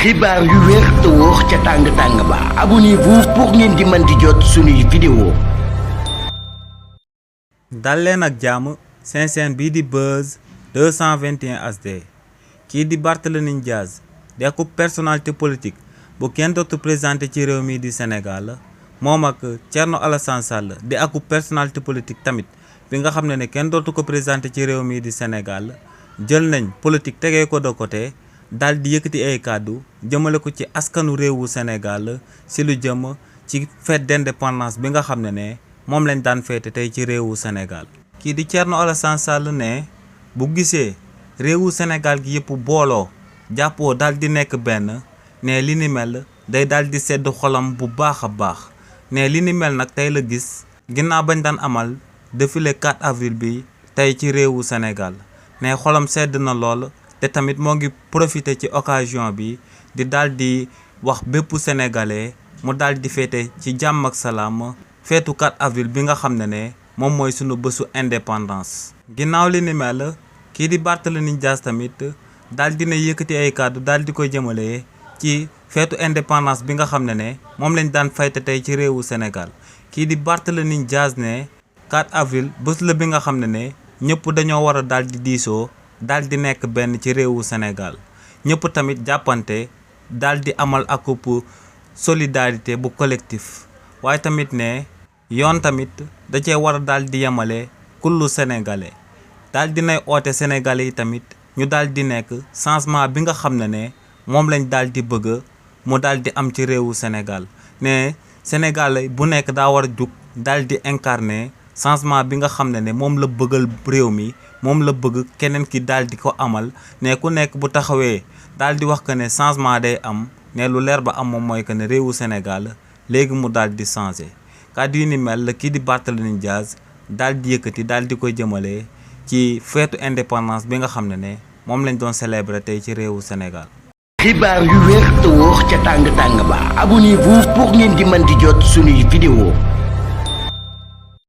xibaar yu wér te wóor ca tàng ba abonnez-vous pour ngeen di mën di jot suñuy vidéo. dal leen ak jàmm seen chaîne bii di Buzz 221 HD kii di Barthélémy Dias di ak personnalité politique bu kenn dootu présenté ci réew mi di Sénégal moom ak Thierno Alassane Sall di ak personnalité politique tamit bi nga xam ne kenn dootu ko présenté ci réew mi di Sénégal jël nañ politique tegee ko de côté daal di yëkkati ay kàddu jëmale ko ci askanu réewu Sénégal si lu jëm ci fête d'indépendance bi nga xam ne moom lañ daan féete tey ci réewu Sénégal. kii di Thierno Alassane Sall ne bu gisee réewu Sénégal gi yëpp booloo jàppoo daal di nekk benn ne li ni mel day daal di sedd xolam bu baax a baax ne li ni mel nag tey la gis ginnaaw bañ daan amal défilé 4 avril bi tey ci réewu Sénégal ne xolam sedd na lool. te tamit moo ngi profité ci occasion bi di daal di wax bépp sénégalais mu daal di féete ci jàmm ak salaam feetu 4 avril bi nga xam ne moom mooy sunu bésu indépendance. ginnaaw li ni mel kii di Barthélémy Dias tamit daal dina yëkkati ay kàddu daal di koy jëmale ci feetu indépendance bi nga xam ne moom lañ daan fayte tey ci réewu Sénégal. kii di Barthélémy Dias ne 4 avril bés la bi nga xam ne ñëpp dañoo war a daal di diisoo. daal di nekk benn ci réewu Sénégal ñëpp tamit jàppante daal di amal akup solidarité bu collectif waaye tamit ne yoon tamit da cee war a daal di yemale kullu sénégalais daal di nay oote sénégalais yi tamit ñu daal di nekk changement bi nga xam ne moom lañ daal di bëgg mu daal di am ci réewu Sénégal ne sénégalais bu nekk daa war a jug daal di incarner changement bi nga xam ne moom la bëggal réew mi moom la bëgg keneen ki daal di ko amal ne ku nekk bu taxawee daal di wax que ne changement day am ne lu leer ba am moom mooy que ne réewu Sénégal léegi mu daal di changé kàddu yi ni mel la kii di Barthélémy Dias daal di yëkkati daal di koy jëmale ci feetu indépendance bi nga xam ne moom lañ doon célébrer tey ci réewu Sénégal. xibaar yu wér te wóor ca tàng ba abonnez-vous pour ngeen di mën di jot suñuy vidéo.